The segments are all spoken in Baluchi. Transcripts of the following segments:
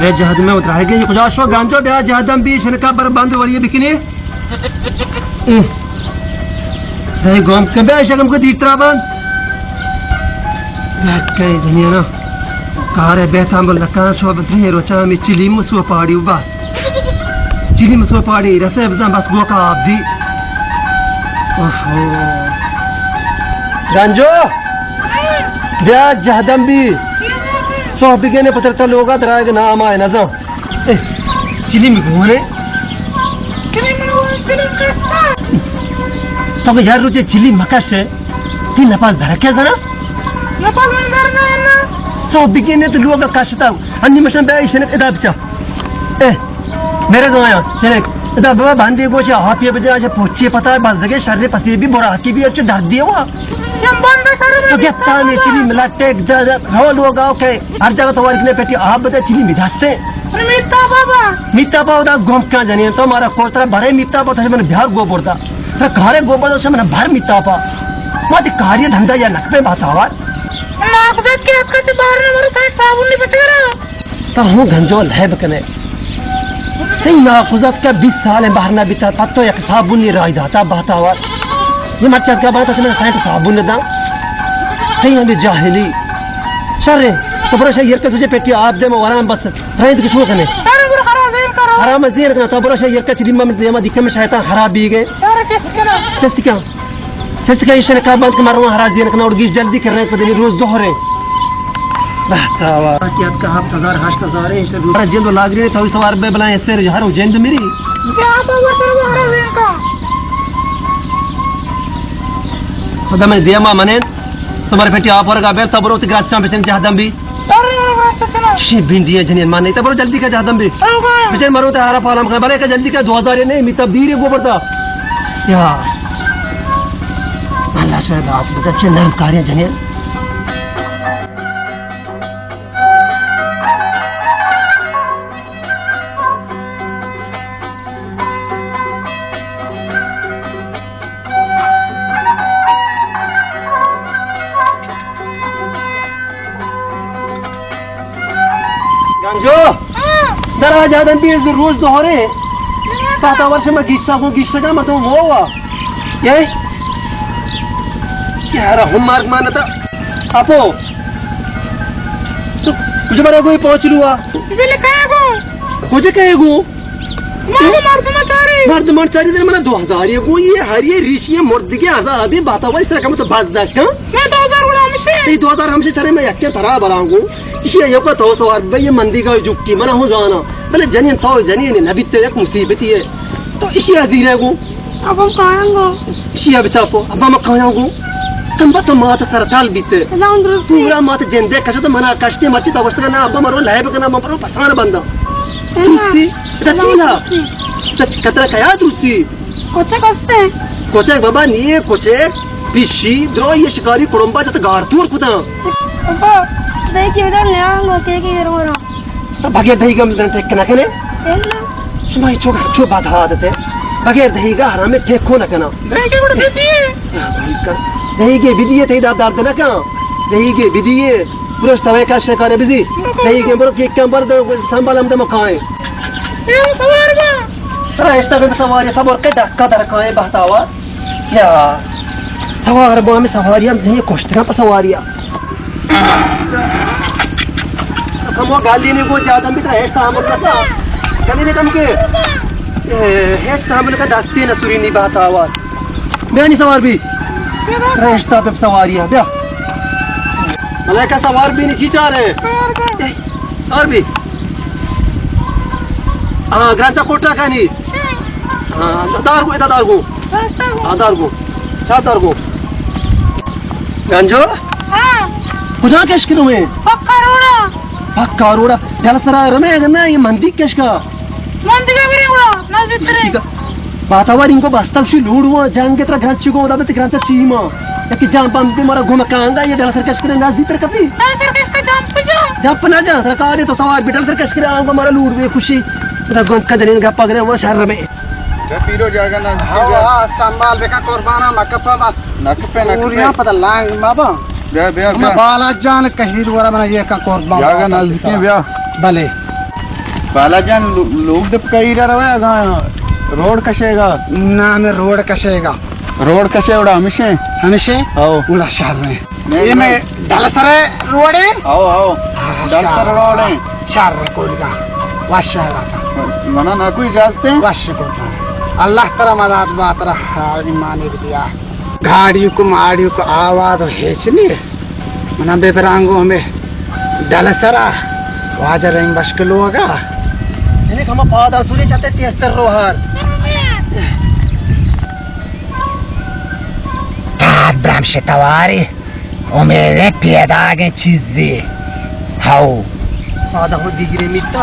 اے جہد میں اترا ہے کہ کجا شو گنجو، بیا جہدم بی شنکا بر بند وڑی بکنے۔ اے، اے گوم کے بیا شگم کو دیترا بند۔ بیا کئی جنینا۔ کارے بیتام بل لکان شو بتری روچا می چلی مسو پاڑی و بس۔ چلی مسو پاڑی رسے بزن بس گو کا آپ دی۔ اوہو۔ گنجو۔ بیا جہدم بی۔ سوہ بگینے پتر تا لوگا درائگ نام آئے نزاں۔ اے، چلی می گونے۔ تو کہ یار روچے چلی مکش ہے۔ تی نپاس درکے زنا؟ نپاس من در نہ نا۔ سوہ بگینے تو لوگا کشتا۔ انی مشن بیا ایشنک ادا بچا۔ اے، میرے گایا، چلے، ادا بابا باندے گوشے، ہاپی بجا، اچھا پوچے پتا، بس دگے شر پسی بھی، برا کی بھی، اچھا درد دیوا۔ تو گپتا نے چلی ملاٹے، رو لوگا، اوکے، ہر جگہ تو ورکنے پیٹی، آپ بتا چلی مداستے۔ میتا بابا۔ میتا بابا دا گم کان جنین، تو مارا کوسترا بھرے میتا بابا، تو من بھر گو بردا۔ تو کارے گو بردا، من بھر میتا بابا۔ ما تی کاری دھندا یا نکپے بات آوار۔ ناکوزات کے حق تے باہر نہ مرو، سائیڈ صابن نہیں بچ رہا۔ تا ہوں گنجو لہب کنے۔ تئی ناکوزات کا بیس سال بہر نہ بیتا، پتو یک صابونی رائی داتا بہتاوار۔ یہ مرچی اتکا بنا تو سمجھ سائنٹ صابون دا۔ تئی ہمیں جاہلی۔ شر ہے۔ تو برو شاہ یرکا تجھے پیٹی آپ دے، میں وران بس۔ رہے تو کچھ کنے۔ حرام زیر کنا، تو برو شاہ یرکا چلی مم دیما دکھا میں شیطان خراب بھی گئے۔ چست کیا؟ چست کیا ایشن کا بند کمارو حرام زیر کنا اور گیش جلدی کر رہے ہیں، پتہ نہیں روز دوہرے۔ بہتاوا۔ کیا کا ہفت ہزار، ہشت ہزار ہے، ایشن روز۔ جند لاگری تو سوار بے بلائیں سر ہر جند میری۔ کیا تو وہ سر وہ حرام زیر کا؟ خدا میں دیما منین۔ تمہارے پیٹی آپ ورگا بے، تبرو تی گراچاں بچن جہدم بی۔ شی بنڈی ہے جنین، مان نہیں، تبرو جلدی کا جہدم بی۔ بچن مرو تے ہارا پالم کا، بلے کا جلدی کا دو ہزار نہیں، میتا بیری گو برتا۔ یا۔ اللہ شاید آپ بتا چھ نرم کارے جنین۔ گنجو، ہاں۔ در آ جادن بی روز دوہرے۔ پاتا ورش ما گیشا کو گیشا کا مردم وہ ہوا۔ یہ؟ کیا رہا ہم مارک مانتا؟ اپو۔ تو کچھ برا کوئی پہنچ لوا؟ بلے کہے گو؟ کچھ کہے گو؟ مردمان چاری۔ مردمان چاری در منا دو ہزار یہ گو، یہ ہر یہ ریشی مردگی عذابی باتا والی سر کم تو باز دکا۔ میں دو ہزار گڑا ہمشے۔ تی دو ہزار ہمشے سرے میں یکے ترا براں گو۔ اسی یو کا تو سوار بھئی یہ مندی کا جکی منا ہو زانا۔ بلے جنین تو جنین نبی تے یک مصیبتی ہے۔ تو اسی عزیرے گو۔ اب ہم کایاں گو۔ شیا بچاپو، ابا ما کایاں گو۔ تم بس مات سر تال بیتے۔ سلام درستی۔ پورا مات جندے کشو تو منا کشتے مرچی تو گوشت نا ابا مرو لہے بکنا مرو پسان بندا۔ درستی؟ ادا چی نا؟ کترا کیا درستی؟ کوچے کستے؟ کوچے بابا نیے کوچے۔ پیشی درو یہ شکاری کڑمبا جت گار تور کتا۔ ابا، دیکھیے ادھر لے آؤں گا، کے کے رو رو۔ تو بغیر دہیگا مزن ٹھیک نہ کنے؟ شما چو چو بد عادت ہے۔ بغیر دہیگا حرام ٹھیک کو نہ کنا۔ دہیگے بدیے۔ دہیگے بدیے تئی داب درد نہ کن۔ دہیگے بدیے۔ پروش توے کا شکار بزی۔ دہیگے برو کہ کم برد سنبھال ہم دم کھائیں۔ اے سوار با۔ ترا اشتا بے سواری سوار کے ڈکا در کھائیں بہتاوا۔ یا سوار بو ہمیں سواری ہم زمین کشتگا پہ سواری۔ کمو گالی نے گو زیادہ بھی ترا ہیش تحمل کرتا۔ گالی نے کم کے۔ اے، ہیش تحمل کا دستی نہ سوری نی بات آواز۔ بیا نی سوار بھی۔ ترا ہیش تا پہ سواری ہے، بیا۔ ملائکہ سوار بھی نہیں، چی چار ہے؟ اور بھی۔ ہاں، گرانچا کوٹا کھانی۔ ہاں، دار گو، ادا دار گو۔ ہاں، دار گو۔ چا دار گو۔ گنجو؟ ہاں۔ کجا کش کنو ہے؟ پکا روڑا۔ پکا روڑا۔ یلا سرا رمے گنا، یہ مندی کش کا۔ مندی کا بھی روڑا، نزدیک ترے۔ باتاوار انکو بستم شی لوڑ ہوا، جنگ ترا گرانچی کو، دا بت گرانچا چیما۔ یکی جان بند بی مارا گم کانگا، یہ ڈل سر کش کرے، نزدیک تر کپی۔ ڈل سر کش کا جمپ جا۔ جمپ نہ جا، ترا کارے تو سوار بی ڈل سر کش کرے، آنگو مارا لوڑ بے خوشی۔ ترا گم کا جنین گپا کرے، وہ شر میں۔ جا پیرو جاگا نزدیک ہاں، جا۔ ہاں، سنبھال بکا قربانا، مکپا ما۔ نکپے، نکپے۔ اور یہاں پتہ لانگ ما با۔ بیا، بیا، بیا۔ بالا جان کشمیر ورا بنا یہ کا قربان۔ جاگا نزدیک بیا۔ بلے۔ بالا جان، لو-، لوگ دپ کا ایرا روے گا، روڈ کشے گا؟ نہ، ہمیں روڈ کشے گا۔ روڈ کشے اڑا ہمیشے؟ ہمیشے؟ او۔ اڑا شہر میں۔ نہیں، یہ میں نہیں۔ ڈل سر روڈ ہے؟ او، او۔ ہاں، ڈل سر شہر۔ روڈ ہے۔ شہر میں کوئی گا۔ واش شہر آتا۔ منا نہ کوئی اجازت ہے؟ واش کوئی گا۔ اللہ ترا مدد با، ترا ایمان دیا۔ گاڑی کو ماڑی کو آواز ہیچ نہیں۔ منا بے برانگو ہمیں ڈل سرا واجہ رحیم بشک لوگا۔ یعنی کہ ہما پادا سوری چاتے تیز تر روہر۔ پاد برام شتواری امید پیداگیں چیزی۔ ہاو۔ پادا ہو دیگری میتا۔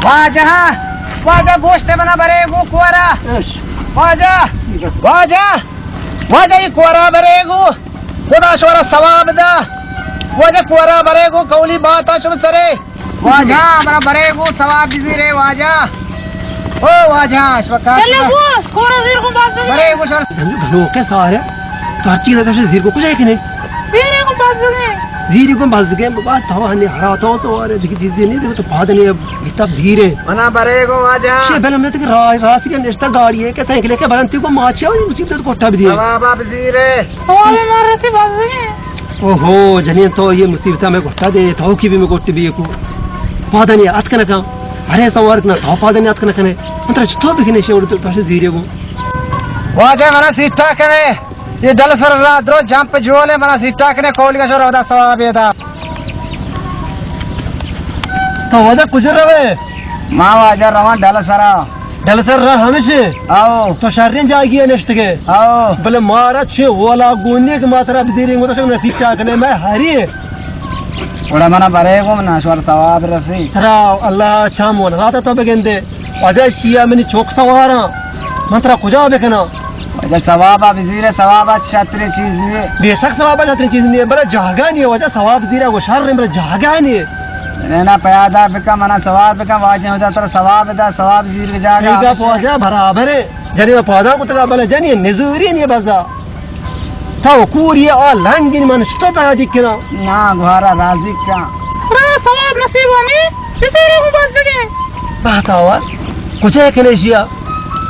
واجہ، واجہ گوشت بنا برے گو کوارا۔ اش۔ واجہ، واجہ، واجہ یہ کوارا برے گو۔ خدا شمارا ثواب دا۔ واجہ کوارا برے گو، کولی بات شم سرے۔ واجہ، ہمارا برے گو ثواب بزیرے واجہ۔ او واجہ، اشوکا۔ چلے گو، کورا زیر کو بات دے۔ برے گو شمارا۔ گھنو، گھنو کے سارے۔ تو ہر چیز کا زیر کو کجا کنے؟ زیر کو بات دے۔ زیر کو بات دے، بابا، تو ہنے ہرا تو سوارے، دیکھ چیز نہیں، تو پاد نہیں، بیتا بھیرے۔ منا برے گو واجہ۔ شے بلم نے تو را-، راسی کے نشتا گاڑی ہے، کہ سائیکل ہے، کہ بلنتی کو ماچیا، مصیبت کو ٹپ دیے۔ ثواب بزیرے۔ اوہ، مارا تی بازگے۔ اوہو، جنین تو یہ مصیبت میں گھٹا دے، تو کی بھی میں گھٹ بھی کو۔ پادا نہیں اتک نہ کن۔ ارے سوار نہ تو پادا نہیں اتک نہ کنے۔ من ترا چتو بکنے شے اور تو پاسے زیرے کو۔ واجہ منا سیٹا کنے۔ یہ دل سر را درو جمپ جولے منا سیٹا کنے کول کا شور ہودا ثواب دا۔ تو واجہ کجا روے؟ ما واجہ رواں ڈل سرا۔ ڈل سر را ہمیشے؟ آؤ۔ تو شرین جاگی ہے نشتگے؟ آؤ۔ بلے مارا چھ اولا گونی کہ ما ترا بزیریں گو تو شم نصیب چا کنے میں ہری۔ اوڑا منا برے گو منا شور ثواب رسی۔ ترا اللہ چامون راتا تو بگندے۔ واجہ شیا منی چوک سواراں۔ من ترا کجا بکناں؟ واجہ ثوابا بزیرے، ثوابا شتریں چیز نہیں۔ بے شک ثوابا شتریں چیز نہیں، بلے جاگہ نہیں واجہ، ثواب زیرے گو شر، بلے جاگہ نہیں۔ نہ، نہ، پیادا بکن، منا ثواب بکن، واجہ خدا ترا ثواب دا، ثواب زیر کے جاگہ۔ ٹھیک ہے، واجہ برابر ہے۔ جنی میں پادا کو تگا بلے جنی نزوری نہیں بزا۔ تو کوری آ لنگی من شتو پیدا کنا۔ نا، گوارا راضی کن۔ را ثواب نصیب ہمیں، بزیرے کو بس دگے۔ بہتاور، کجا کنے شیا؟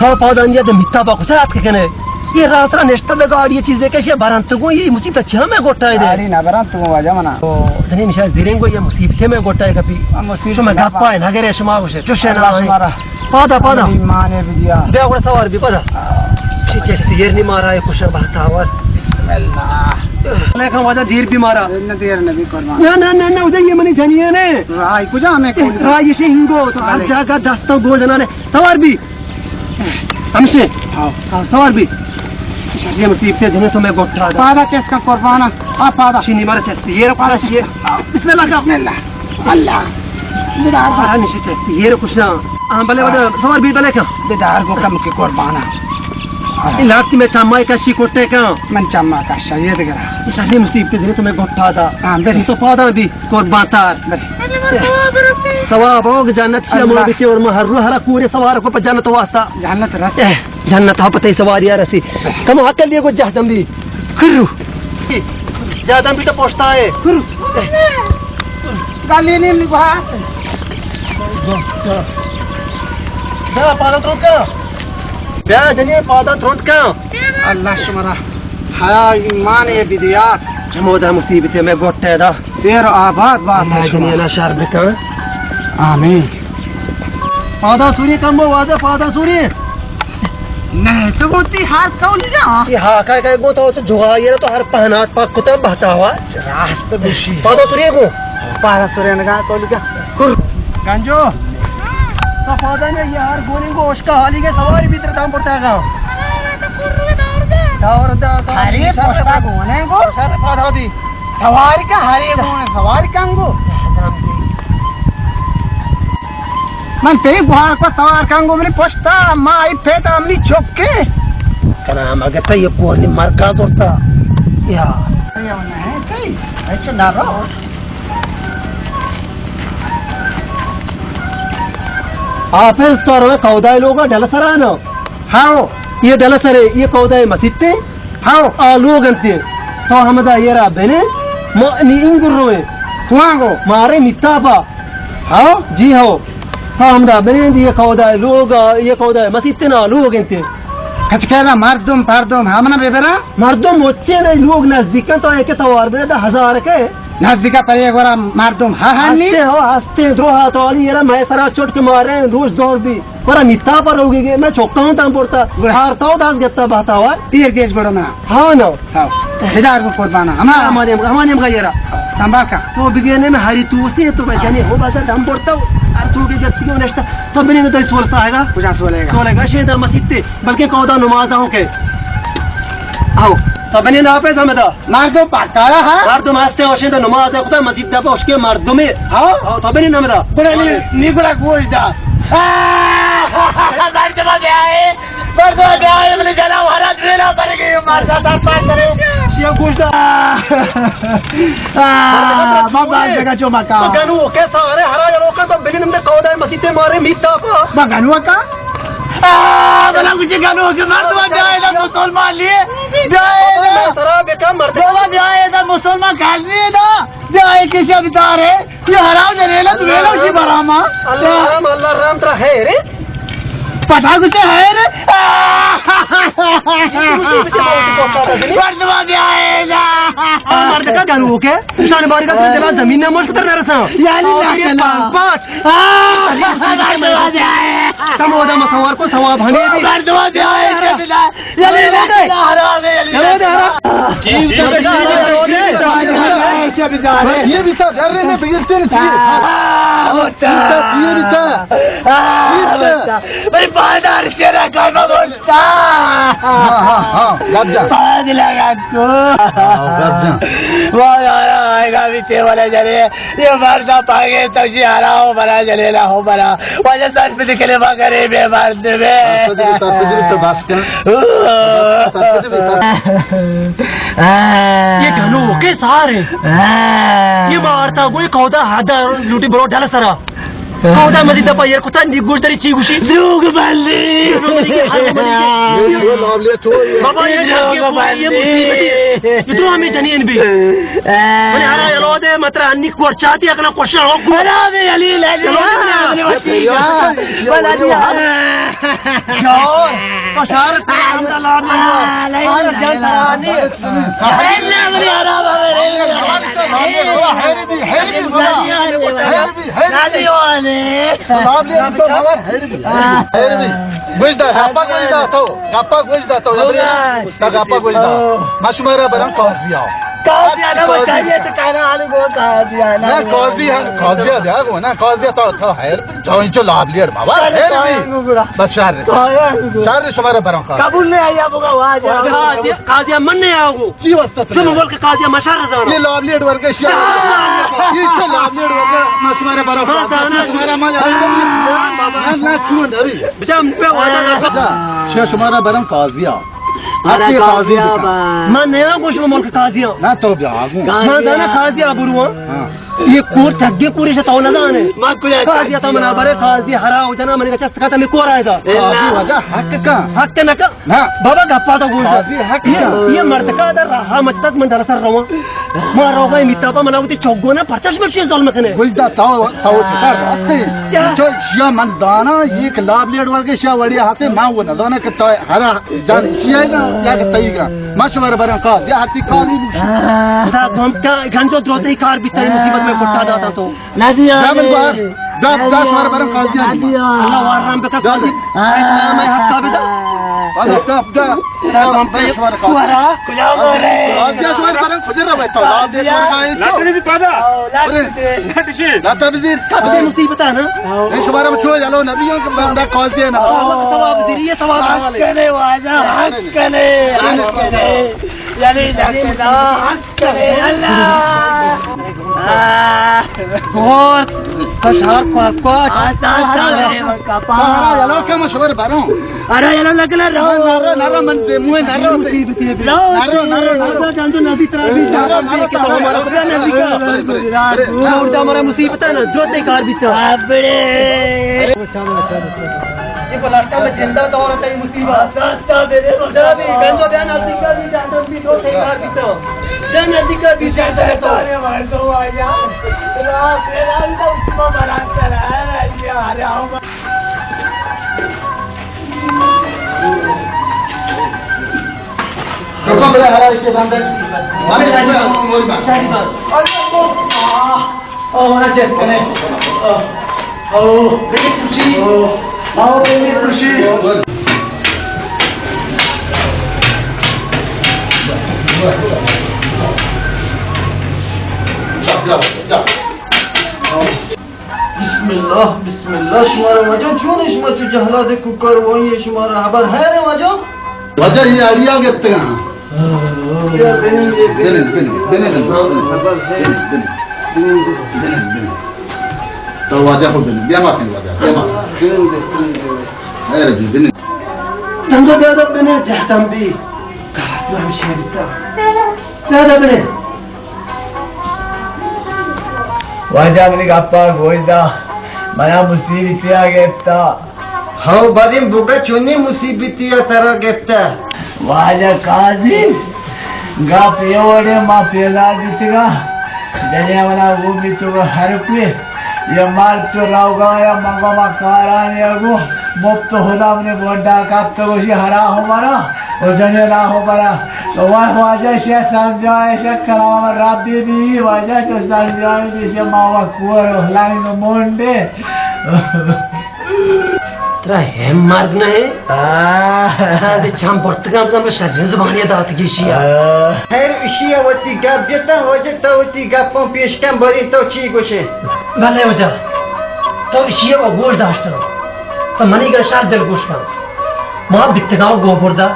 تو پادانی دے متا با کجا اتک کنے؟ یہ رات را نشتہ دے گاڑی چیزے کشے برنت گو، یہ مصیبت چیا میں گوٹا دے؟ گاڑی نہ برنت گو واجہ منا۔ او، دنی نشا زیریں گو یہ مصیبت میں گوٹا کپی۔ مصیبت شما نہ گپا نہ گرے شما گوشے، چوشے نہ شمارا۔ پادا، پادا۔ ایمان بدیا۔ بیا گوڑا سوار بی پادا۔ چی چیز تیر نہیں مارا ہے کشا بہتاور۔ بسم اللہ۔ علیکم واجہ دیر بھی مارا۔ نہ دیر نبی قربان۔ نہ، نہ، نہ، نہ، ادھر یہ منی جنی ہے نے۔ رائی کجا ہمیں کون؟ رائی سے ہنگو، تو ہر بلے۔ جگہ دستا گو جنانے۔ سوار بی۔ ہمشے۔ ہاں۔ ہاں، سوار بی۔ شرجی مصیبتے دنے تو میں گوٹا دا۔ پادا چیز کا قربانا۔ آ پادا۔ چینی مارا چیز۔ یہ رو پادا چیز۔ بسم اللہ کا۔ بسم اللہ۔ اللہ۔ بدار۔ آ، نشی چیز۔ یہ رو کچھ نہ۔ ہاں، بلے، بلے، سوار بی بلے کا۔ بدار کو کم کے قربانا۔ یہ لارتی میں چمائی کشی کرتے کا۔ من چما کشا، یہ دگرا۔ شرجی مصیبتے دنے تو میں گوٹا دا۔ ہاں، بلے۔ تو پادا بی۔ قربان تار۔ بلے۔ ثواب ہوگ جنت شیا اللہ۔ مو بیتے اور میں ہر رو ہرا کورے سوار کو پہ جنت واسطہ۔ جنت رس۔ اے، جنت ہا پتہ سواری آ رسی۔ کم عقل یہ کو جہدم بھی۔ کرو۔ جہدم بھی تو پوچھتا ہے۔ کرو۔ گالی نہیں نبھا۔ بیا پادا تروت کا۔ بیا جنی پادا تروت کا۔ اللہ شمارا حیا ایمان بدیات۔ چمودا مصیبت میں گوٹے دا۔ دیر آباد بات اللہ شما۔ جنی اللہ شر بکن۔ آمین۔ پادا سوری کم بو، واجہ پادا سوری۔ نہ، تو بوتی ہر کون جا۔ یہ ہا کا کا گو تو جوگا یہ تو ہر پہنات پاک کتا بہتا ہوا۔ راست بشی۔ پادا سوری کو۔ پادا سوری نگا تو لگا۔ کر۔ گنجو۔ تو پادا نے یہ ہر گونی کو اشکا حالی کے سواری بھیتر دام پڑتا ہے۔ دور دا، دور دا۔ ارے، پوستا گونے گو۔ سر پادا دی۔ سواری کا ہری گونے، سواری کانگو۔ من تئی گوار کو سوار کانگو، منی پشتا، ما ای پیدا منی چوکے۔ کرام، اگه تا یہ کونی مرکز ہوتا۔ یا۔ یہ نہیں، تئی۔ اچھا، نہ رو۔ حافظ، تو روے کودائے لوگا ڈل سرانو۔ ہاں، یہ ڈل سرے، یہ کودائے مسیتے۔ ہاں۔ آ لوگ انتے۔ تو ہمدا یہ را بنے، ما نی انگر روے۔ کواں گو؟ مارے میتابا۔ ہاں؟ جی ہاں۔ ہمدا بنند، یہ کودا لوگ، یہ کودا مسیت نا لوگ انت۔ کچکے نا مردم پردم ہمنا ببرا۔ مردم مچے دے لوگ نزدیک انت، تو ایک توار بنے دا ہزار کے۔ نزدیک پر ایک ورا مردم ہا ہنی۔ ہستے ہو، ہستے دروہا تو علی، یرا میں سرا چوٹ کے مارے، روز دور بھی۔ پر میتا پر ہوگی گے، میں چوکا ہوں تام پڑتا۔ گڑا۔ ہار تو داس گتا بہتا وار۔ یہ گیش بڑا نا۔ ہاں نا۔ ہاں۔ ہزار کو قربانا۔ ہما ہمارے، ہمارے ہم گیرا۔ تمباکا۔ تو بگینے میں ہری تو سے تو بچانے ہو بازار ہم پڑتا ہوں۔ اور تو کے جب تک نشتا، تو بنے تو سول سا آئے گا۔ کجا سول آئے گا؟ سول آئے گا، شیدا مسیت تے۔ بلکہ کودا نماز آؤں کے۔ آؤ، تو بنے نا پہ سمجھا۔ مردم پکارا ہا؟ مردم ہستے ہوشیں تو نماز ہے، خدا مسجد دا پہ اس کے مردمے۔ ہاں؟ آؤ، تو بنے نا مدا۔ بڑا نی، نی بڑا گوش دا۔ آہ! مردم بیائے، مردم بیائے، بلے جنا ہرا دریلا پر گئی، مردم دا پاس کرے۔ شیا گوش دا۔ آہ، بابا جگہ جو مکا۔ تو گنو کے سارے ہرا یلو کا تو بنے نمدے کودا مسیتے مارے میتا پا۔ ما گنو کا؟ آ، بلا کچھ گنو کہ مردم جائے دا مسلمان لیے۔ جائے دا۔ سرا بکا مرد۔ بابا جائے دا مسلمان کھال لیے دا۔ جائے کسی ابتار ہے۔ یہ حرام جنے نا، تو ویلو شی براما۔ اللہ رحم، اللہ رحم ترا ہے رے۔ پتا کچھ ہے رے۔ آ، مردم جائے دا۔ مرد کا گنو کے؟ شان باری کا ترا دلا زمین نہ مشک تر نہ رسا۔ یعنی اور یہ لاکھ پانچ پانچ۔ آہ! سمودا متوار کو ثواب ہمیں بھی۔ مردم بیائے، یعنی لاکھ حرام ہے، یعنی لاکھ حرام۔ یہ بھی سب ڈر رہے ہیں، بگڑتے نہیں چاہیے۔ آہ، یہ بھی سب۔ بھائی بازار سے رکھا بگوشتا۔ ہاں، ہاں، ہاں، گپ جا۔ پاگ لگا کو۔ ہاں، گپ جا۔ وہ آئے گا بھی تے والا جنے۔ یہ مردا پاگے تو جی ہرا ہو برا جلیلا ہو برا۔ واجہ سر پہ دکھلے با غریب ہے مرد میں۔ سر پہ دکھ، سر پہ دکھ تو بس کن۔ سر پہ دکھ، سر پہ دکھ۔ یہ گنو کے سارے۔ یہ مارتا گوئی کودا ہدا لوٹی برو ڈل سرا۔ کودا مزید دپا ایر کتا نی گوش داری چی گوشی؟ دروگ بلی۔ یہ، یہ لابلے تو، یہ بابا، یہ دروگ ڈاکے پوری، یہ بلی۔ مصیبتی۔ یہ تو ہمیں جنین بھی۔ آہ۔ منی ہرا یلو دے، مترا انی کور چاتی اکنا کوشش ہو گو۔ ہرا دے علی، علی، یلو دے منی ہرا۔ بلا دے ہرا۔ جاؤ، تو شہر تھا، ہم دا لام نہیں ہوا۔ آہ، نہیں۔ ہرا جان ترا نہیں۔ اللہ منی ہرا بابا رے۔ ہیری بھی، ہیری بھی بابا۔ ہیری بھی، ہیری بھی۔ لابلے تو بابا ہیری بھی، ہیری بھی۔ گوش دا، گپا گوش دا تو، گپا گوش دا تو، ابرے، تا گپا گوش دا۔ ما شمارا برم قاضی آؤ۔ قاضی آنا قاضی۔ بچاریے تو کہنا آنے گو قاضی آنا۔ نہ، قاضی ہے، قاضی ہے، دیکھو نا، قاضی تو، تو ہے، جو انچو لابلے بابا، چلو، ہے تو بھی۔ آیا گو گڑا۔ بس شہر۔ تو آیا گو گڑا۔ شہر شمارا برم قاضی۔ قبول نہیں آیا بگا واجہ۔ قاضی، قاضی من نہیں آؤ گو۔ چی واسطہ تو؟ شما ملک قاضی مشار زانو۔ یہ لابلے ورگے شیا۔ یہ تو لابلے ورگے، ما شمارا برم قاضی۔ شمارا ما، نہ، نہ، چون داری۔ بچا، ہم پہ وعدہ کر۔ شیا شمارا برم قاضی آ۔ ہر کے قاضی بکن۔ من نیا گوش ملک قاضی آ۔ نہ تو بیا آگو۔ من دانا قاضی آ برو۔ ہاں۔ یہ کور چگے کوری سے تو نہ زانے۔ قاضی تا منا برے، قاضی ہرا ہو جنا، منی کا چست کا تمی کور آئے دا۔ قاضی وجہ حق کا۔ حق نہ کا۔ نہ۔ بابا گپا تو گوش۔ قاضی حق کا۔ یہ مرد کا در رہا مچ تک من در سر رہا۔ ما روگا میتا پا منا وتی چوگو نا پرچش مرشی ظلم کنے۔ گوش دا تو، تو چکا راستے۔ کیا؟ جو شیا من دانا، یہ لابلے ورگے شیا وڑی ہاتے، ما وہ نہ دانا کہ تو ہرا جان شیا گا، یا کہ تئی گا۔ ما شمارا برم قاضی، ہر چی قاضی بوش۔ خدا گم کا گنجو دروتے کار بیتا، مصیبت میں پٹا داتا تو۔ ندی آنے۔ بل بار، دس، دس بار برم قاضی آنے۔ ندی آنے۔ اللہ وارم بکا قاضی۔ اللہ میں حق ثابت۔ ارے دس، دس۔ دس بار قاضی۔ ورا۔ کجا بولے؟ قاضی شمار برم کجا رو بیتا؟ قاضی شمار۔ لٹنی بھی پادا۔ ارے۔ لٹشی۔ لٹنی بھی۔ تب دے مصیبت ہے نا۔ اے شمارا بچو یلو نبی ہوں کہ بندہ قاضی ہے نا۔ ثواب، ثواب دے، یہ ثواب ہے۔ حق کنے واجہ، حق کنے، حق کنے۔ یعنی جاتے نا، حق کنے، اللہ۔ آہ۔ گور، کشار کو، کو۔ آتا، آتا، آتا۔ یلو کہ مشور بروں۔ ارے یلو لگنا رو۔ نرو، نرو، من سے موئے نرو تے۔ نرو، نرو، نرو، نرو۔ جان تو نزدیک ترا بھی جان۔ نرو، نرو، نرو۔ ہمارا خدا نزدیک۔ ارے، ارے، ارے۔ اور ہمارا مصیبت ہے نا، جو تے کار بیتا۔ ابڑے۔ پلاسٹر میں زندہ دور ہے، تئی مصیبت۔ دستا دے دے، جا بھی، گنجو بیا نزدیکا بھی، جہنم بھی تو تئی گھر بھی تو۔ بیا نزدیکا بھی، جہنم تو۔ ارے مردم آیا۔ راہ پھیرا تو اس کو برات کرا ہے، یہ آ رہا ہوں۔ رکو بڑا ہرا کے بندر۔ ہمیں جانا، موج بات۔ ارے تو، آہ۔ او، واجہ کنے۔ او، او، بے خوشی۔ او، او، بے خوشی۔ جا، جا، جا۔ بسم اللہ، بسم اللہ، شمارا واجہ چون ہے؟ شما چو جہلاد کوکار وائی ہے، شمارا خبر ہے رے واجہ؟ واجہ یہ آڑیا گپتگا۔ بنند، بنند، بنند، بنند۔ تو واجہ کو بنند، بیا ما کن واجہ، بیا ما۔ اے ربی، بنند۔ تنگو بیا دا بنند، جہتم بی۔ کہت من شیرتا۔ بیا دا بنند۔ واجہ منی گپا گوش دا، منا مصیبتی آ گپتا۔ ہو بریں بگا چونیں مصیبتی ء ترا گپتہ؟ واجہ قاضی، گپ اے وڑے ما پیدا بیتگا، جنیا منا گو بیتگا ہر کوئے، یا مال تو راوگا یا منگو ما کارانی اگو، مفت خدا منے بوڈا کپتگو شی ہرا ہو مرا، و جنیا نا ہو مرا۔ تو واہ واجہ شے سمجھائے شے کلام ربی دی، واجہ تو سمجھائے دی شے ما وکور و لنگ مونڈے۔ ترا ہم مرگ نہ ہے؟ آہ۔ ترا دے چم برتگاں بزاں بلے شریں زبانی داتگی اشی ء۔ آہ۔ خیر اشی ء وتی گپ جتاں، واجہ تو وتی گپاں پیش کن، باریں تو چی گوشے؟ بلے واجہ، تو اشی ء گوش داشتگ، تو منی گپ شر دل گوش کن۔ ما بیتگاں گوں بردا،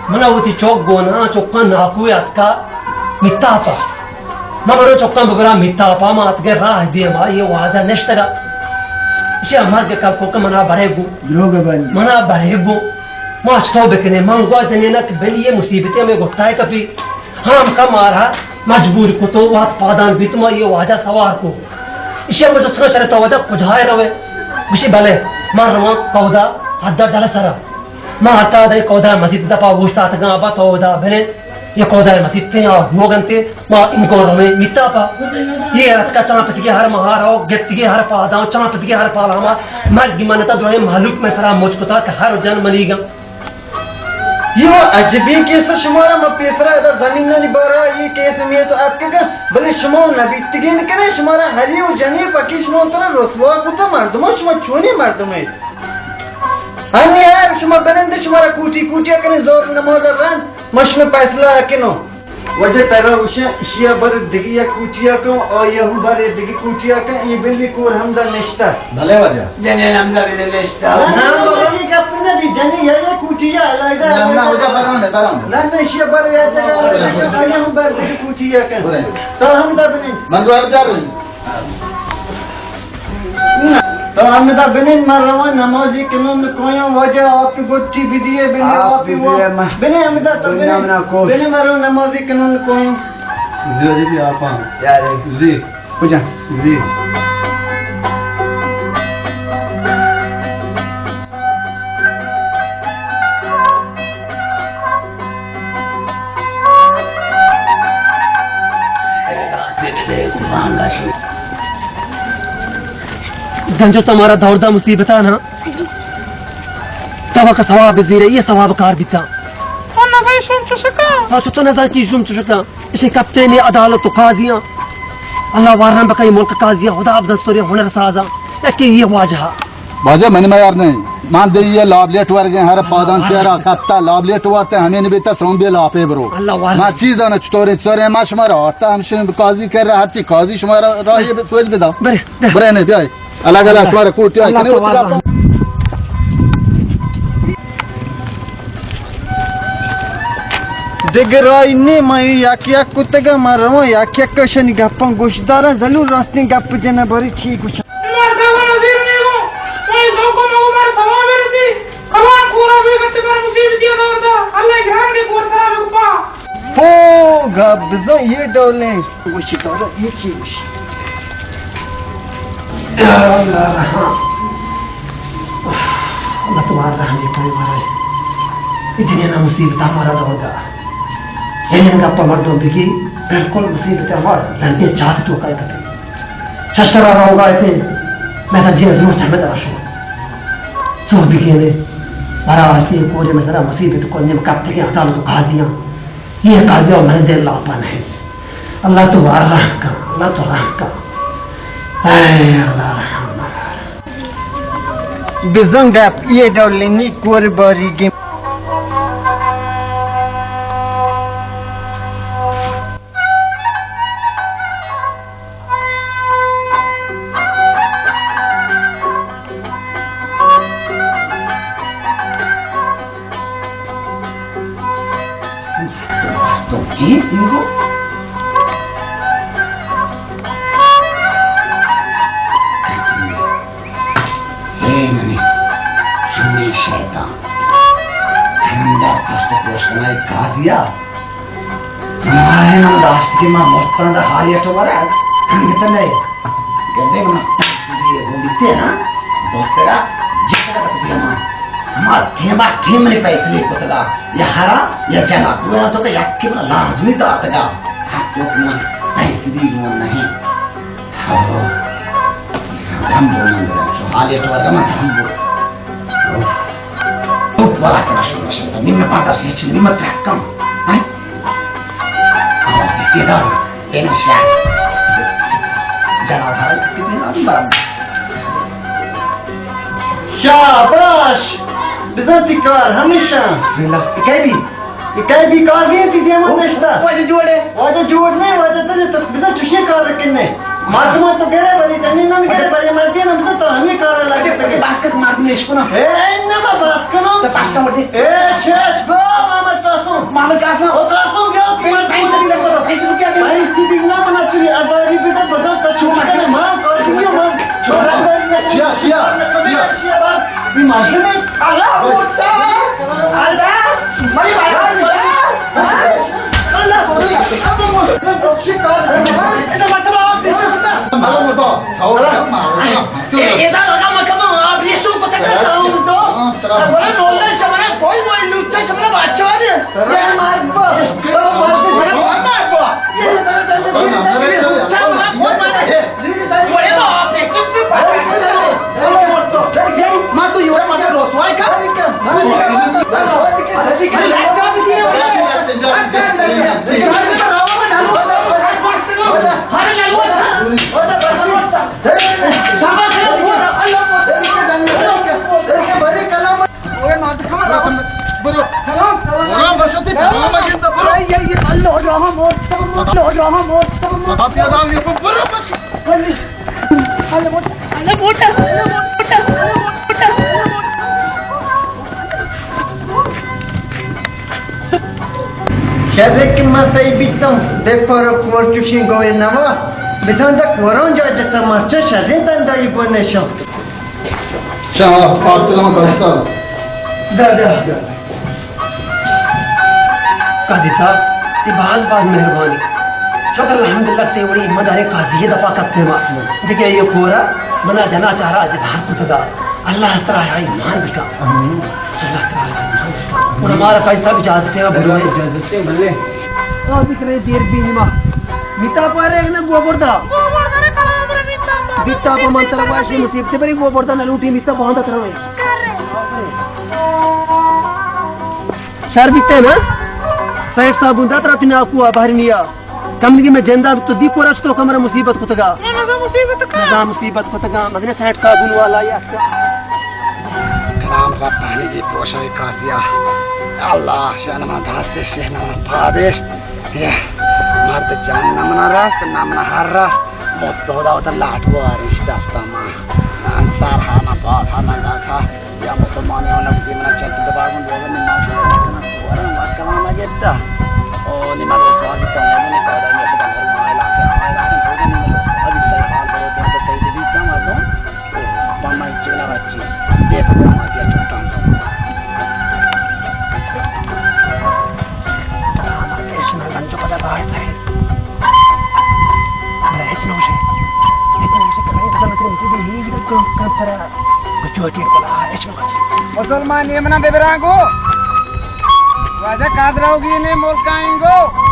منا وتی چوک گونا، چوکاں ناکوے اتکا، میتاپا۔ ما برو چکاں ببراں میتاپا، ما اتکے راہ دیما، یہ واجہ نشتگا۔ اشی مرگ کل کو کہ منا برے گو۔ دروگ بند۔ منا برے گو۔ ما چتو بکنے، من گو جنینا کہ بلی یہ مصیبتے ہمیں گٹائے کپی۔ ہم کا مارا مجبور کو تو وات پادان بیت ما یہ واجہ سوار کو۔ اشی مجھے سنا چلے تو واجہ کجائے روے۔ بشی بلے، ما رواں کودا حد ڈل سرا۔ ما ہتا دے کودا مسیت دپا اوشتاتگاں، ابا تو ادا بنے، یہ کودا مسیت تے آ گوگنتے، ما ان کو روے میتا پا۔ یہ اتکا چانپتگی ہر مہارا و گپتگی ہر پادا و چانپتگی ہر پالا ما مرگ منتا دوئے مہلوک میں سرا مچ کتا کہ ہر جن منیگا۔ یہ عجبی کیس شمارا ما پیسرا ادا زمینانی بارا یہ کیس میت اتکگا، بلے شما نبیتگین کرے شمارا ہری و جنی پکی شما ترا رسوا کتا مردمو، شما چونی مردمے؟ ہنی ہر شما بنند شمارا کوٹی کوٹی کنی زور نماز رند مشم فیصلہ کنو۔ وجہ ترا وشے اشیا بر دگی یک کوٹیا کن، آیا ہم بر دگی کوٹیا کن، ای بلی کور ہمدا نشتہ۔ بلے وجہ۔ جنین ہمدا بلی نشتہ۔ نہ، نہ، بابا، یہ گپ نہ بھی، جنی یا، یا کوٹیا، علیحدہ، نہ، نہ، علیحدہ۔ وجہ بران ہے، بران ہے۔ نہ، نہ، اشیا بر یا جگہ، آیا ہم بر دگی کوٹیا کن۔ برے۔ تو ہمدا بنی۔ من گوار جا رہی۔ تو ہمدا بنند، من رواں نمازی کنون کویاں، واجہ آپی گٹی بدیے، بنے آپ آپی بدیے، وا-، من بنے ہمدا تو بنے، بنے من رواں نمازی کنون کویاں۔ زی، زی، آپاں۔ یارے۔ زی۔ کجا؟ زی۔ گنجو تو مارا دور دا مصیبتاں نا۔ تو کا ثواب زیرے، یہ ثواب کار بیتا۔ تو نزان شوم چشکا؟ تو چتو نزان کی شوم چشکا؟ اسے کپتین عدالت و قاضیاں۔ اللہ وارن بکئی ملک قاضیاں، خدا افضل سوری ہنر سازاں۔ یکی یہ واجہ۔ واجہ منی میار نہیں۔ من دے یہ لابلیٹ ورگیں ہر پادان شہرا کپتا، لابلیٹ ورتے ہمیں نبیتا سوم بے لاپے برو۔ اللہ وارن۔ ما چیز آنا چطوری چطوری ما شمارا آرتا ہمشن قاضی کر رہا، ہرچی قاضی شمارا راہی سوچ بدا۔ برے، برے۔ برے نہیں بیائے۔ الگ الگ تمہارا کوٹی آئی اللہ کنے تو ہوتی والا۔ دگہ راہی نے، من یک یک کتگا، من رواں یک یک شنی گپاں گوش داراں، ضرور راستیں گپ جناں باری چی گوشاں۔ مردمان زیر نیگو، تو یہ دو کو مگو مار سوا برسی، کلام کورا بے گتے پر مصیبتی دور دا، اللہ گران کے کور سرا بے گپا۔ پو گپ بزن یہ ڈولیں۔ گوشی تو یہ چی گوشی؟ یا اللہ رحم۔ اللہ تو مارا رحمی کنئے مارا. اے جنین مصیبت مارا دور دا. جنین گپا مردم بگی، بالکل مصیبت ہمار لنڈے چات تو کائے کتے. ششرا روگا تے، میں تا جیل نور چمدا شو. سو بگینے، مارا آتی کورے مثلا مصیبت کو نیم کپتے کے عدالت قاضیاں. یہ قاضی من دل لاپا نہیں. اللہ تو وار رحم کن، اللہ تو رحم کن. اے اللہ رحم کن. بزاں گپ یہ ڈولیں نی کور باریگیں. تو کی انگو؟ اے منی شوری شیطان. ہمدا پشت پوش کنائے قاضیا. ہمارے نام داشت کہ ما مرتاں دا حالیت ورا. ہم کتنے گندے ما یہ ہوں دیتے نا. دوسترا جس کا تک بھی ہم ما ٹھیما ٹھیم نے پیسے کتگا. یا ہرا یا جنا. وہ تو کہ یک کہ لازمی داتگا. ہر چوک نا پیسے دی گون نہیں. ہاں. ہم بولن بولن. سو حالیت ورا ما ہم بول. اوف. اوف، ولا کرا شروع شروع. نیم پانتا سیچ نیم ترکم. ہاں؟ آواز دیتی دا. این شاہ. جناب حرم کتی بین آدم برم. شاباش. بزن تی کار ہمیشہ. بسم اللہ. کئی بی؟ اے کئی بی کار نہیں تھی دیما نشتا. واجہ جوڑے. واجہ جوڑ نہیں، واجہ تو تو بزن چوشی کار رکھنے. مردم تو گرے بری، جنین نہ گرے بری، مردین ہم تو ہمیں کار لگے. باسکت مردم اشکنا. اے، انما باسکنا. تو باسکا مردی. اے، چیز گو، محمد قاسم. محمد قاسم. او قاسم گیا، پینس، پینس روپیہ دے. پینس روپیہ دے. پینس روپیہ دے، منا تری ازاری بده، بزن تو چوشی کنے، ما قاسم گیا، ما. چھوڑا. کیا، کیا، کیا؟ یہ ماشین ہے. اللہ، اللہ، منی بات. اللہ، اللہ. اے، ادا روگا مکمہ، آپ یہ شو کو تک کرتا ہوں تو. بڑا نولا شمارا کوئی، کوئی لوٹتا شمارا بچہ ہے. یہ مار با. مار با. یہ برو، برو. برو، بس تی برو، مگن تو برو. اللہ رحم، اللہ رحم. برو، بس. شرے کہ من سہی بیتم، بے پر و پور چوشیں گوئے نوا، بزاں دک وران جا جتا مرچا شریں دندائی بو نشان. شاہ، پاک کلام دوستا. دا، دا، دا. قاضی صاحب، تئی باز باز مہربانی. شکر الحمدللہ، تئی وڑیں ہمت داریں قاضی دپا کپتیں ما. دگہ یہ کورا منا جنا چارا اجبار کتگا. اللہ ترا آئی مان بکا. آمین. اللہ ترا آئی مان بکا. اور ہمارا قاضی صاحب اجازت ہے، برو. اجازت ہے، بلے. قاضی کرے دیر بی نما. میتا پارے نہ بو بردا. بو بردا نہ کلام رے میتا پارے. بیتا پا من ترا واشی مصیبت بری بو بردا نہ لوٹی میتا باندا ترا. شر بیتے نا؟ سیٹھ صاحب ہوں داترا تینا کو بہر نیا. کم لگی میں جندا تو دی کورا تو کمرہ مصیبت کتگا. نظام مصیبت کتگا. مدنے سیٹھ صاحب ہوں والا یا. کلام ربانی دی پروشہ قاضیہ. اللہ شہنما دست، شہنما پادش. یہ مرد جان نہ منا راست، نہ منا ہر راست. موت تو خدا اتر لاٹ وارش دستا ما. انصار ہانا پاد ہانا داتا. یا مسلمانی ہونا کتی منا چند دباغون دوگا نماز ورن وقت کلام گپتا. او نماز سوال بیتا، نماز قاعدہ میں خدا ہر ماہ لاتے، ہمارے لاتے، نماز سوال بیتا، حال برو تو سید بیتا مردم. پاما چنا بچی. دے پاما دیا چوٹا. ہچ نہ گوشے. ہچ نہ گوشے. کلام تو مطلب مصیبت ہی کم، کم ترا. چوٹی کلا، اچ مکن۔ مسلمان یہ منا ببرانگو۔ واجہ قادر ہوگی نے ملکائیں گو۔